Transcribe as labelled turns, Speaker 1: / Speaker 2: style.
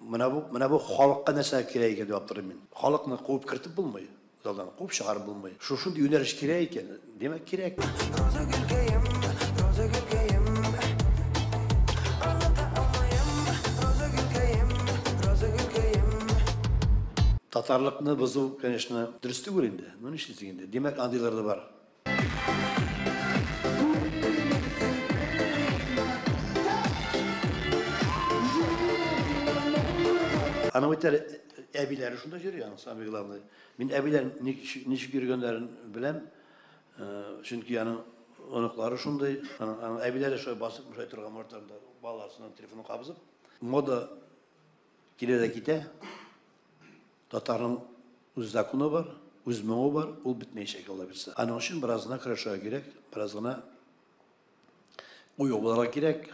Speaker 1: Менә бу, менә бу халыкка нәрсә кирәк икән дип аптырыйм мин. Халыкны куып кертеп булмый, залдан куып чыгарып булмый. Шушындый юнәлеш кирәк икән, димәк, кирәк.
Speaker 2: Роза гөлкәем, роза гөлкәем, Аңлата алмыйм. Роза гөлкәем, роза гөлкәем.
Speaker 1: Татарлыкны бозу, конечно, дөрес түгел инде. Ну нишлисең инде? Димәк, андыйлар да бар. Аның бит әле әбиләре шунда йөри, аның самый главный. Мин әбиләр ничек йөргәннәрен беләм, чөнки аның оныклары шундый, аның әбиләре шулай басып, шулай торган мортларында балаларысының телефонын кабызып. Мода килә дә китә. Татарның үз законы бар, үз моңы бар, ул бетмәячәк, Алла бирсә. Аның өчен бераз гына көрәшергә кирәк, бераз гына уяу булырга кирәк.